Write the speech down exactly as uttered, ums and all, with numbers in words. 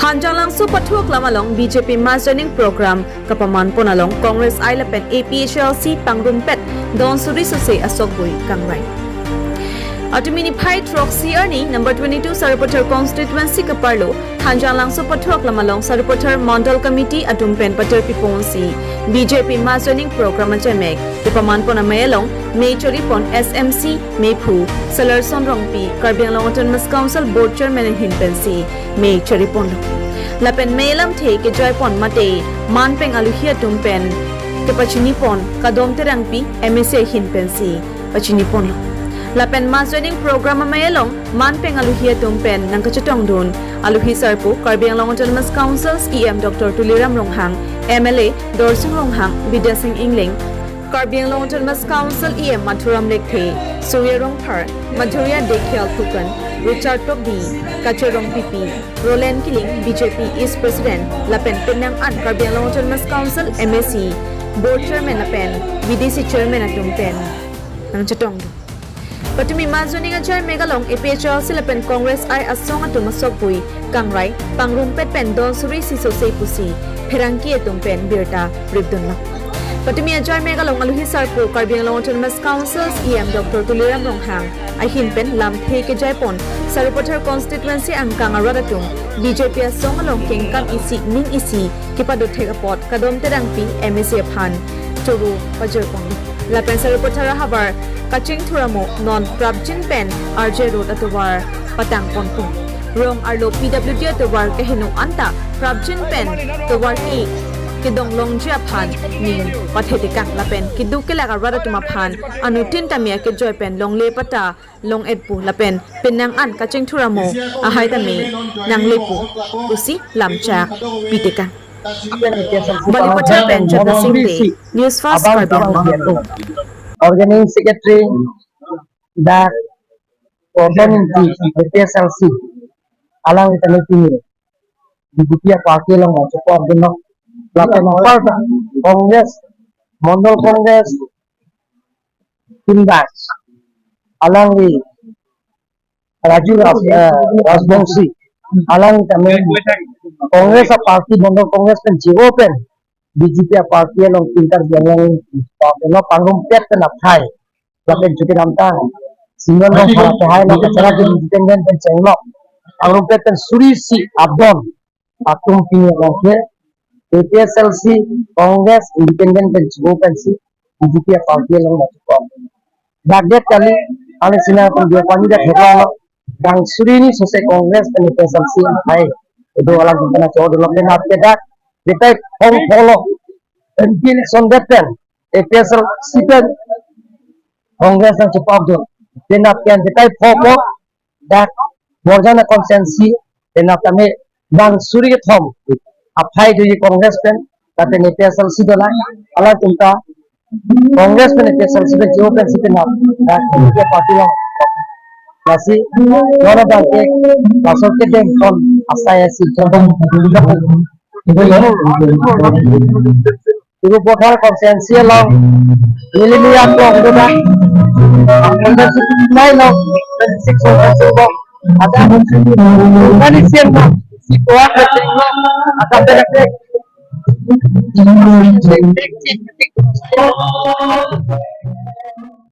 Hanjanglangso pathu aklam along B J P mass joining program kapaman pon along Congress I lapen A P H L C pangrumpet don suri sose asokbui kangrai. Patumi niphai throksi arni number twenty-two Sarupathar constituency kaparlo Hanjanglangso pathu aklam along Sarupathar Mandal Committee atum pen paterpi ponsi B J P mass joining program ajamek kepaman pon amei along mei chori pon S M C meiphu Salarson Rongpi, Karbi Anglong Autonomous Council Board Chairman ahin pensi mei chori ponlo. Lapen mei lamthe kejoi pon mate manpeng aluhi atum pen kepachini pon Kadom Terangpi M A C ahin pensi pachini ponlo. Lapen mass joining program amei along manpeng aluhi atum pen nangkachetongdun aluhi sarpo Karbi Anglong Autonomous Council E M Doctor Tuliram Ronghang, M L A Dorsing Ronghang, Bidya Sing Engleng, Karbi Anglong Autonomous Council E M Mathuram Lekthe, Surya Rongphar, Madhurya Dhekial Phukan, Richard Tokbi, Kache Rongpipi, Roland Killing, B J P East President, lapen penang an Karbi Anglong Autonomous Council M A C, Board Chairman lapen B D C Chairman atum pen nangchetongdun. Patumi mass joining ajamek along A P H L C lapen Congress I asong atum asokbui kangrai pangrumpet pen don suri sose pusi pherangke atum pen birta ripdunlo. Patumi ajamek along aluhi sarpo Karbi Anglong Autonomous Council E M Doctor Tuliram Ronghang ahin pen lamthe kejoi pon Sarupathar constituency angkang arat atum B J P asong along kengkam isi ning isi kepadothek apot Kadom Terangpi M A C aphan choro pajir ponlo. Lapen Sarupathar ahavar Kachingthur amo non prapjin pen R J Road atovar patang ponpo. Rong arlo P W D atovar keheno anta prapjin pen tovar ke kedong longji aphan ning pathetekang lapen keduk kelak arat atum aphan anuttin tame akejoi pen longle pata long-et pu lapen penang an Kachingthur amo ahai tame nanglepo pusi lamchak pitekang. Balipathar pen Jagdish Singh Dey, News Fast Karbi Anglong. Organizing Secretary dak Gordon Ingti, A P H L C, alangli tame pini B J P party along nangchepok dun lo. Lapen apar Congress, Mandal Congress, Kindas, alangli Raju Raj, eh, Rajbongsi, alangli tame Congress aparty, Mandal Congress pen jiwo pen B J P aparty along pintar biang along pangrumpet pen aphai. Lapen chuti namtang Singon Rongphar aphai nangkacharap independent pen chenglok pangrumpet pen suri isi adon atum pini along ke A P H L C, Congress, independent pen jiwo pensi B J P aparty along nangchepok. Dak det kali, ale sina pen dua pani dak headline lo, bang suri ni sose Congress pen A P H L C aphai do alang kita na cho development ap ke dak, detai phong polo, M P election det pen, A P H L C pen, Congress nangchepok dun, penap ken detai phopo, dak Borjana constituency, penap tame bang suri kethom aphai do Congress pen, lapen A P H L C dolang, alangtum ta Congress pen A P H L C pen jiwo pensi penap dak B J P party along. Lasi, nona bang ke, laso kedeng kon asai asi jabang. Sarupathar constituency along neli mia kong do ba. Constituency nai lo, twenty-six constituency bo. Ada mani sian ba. Si kuat ba sing lo. Ada berak dek.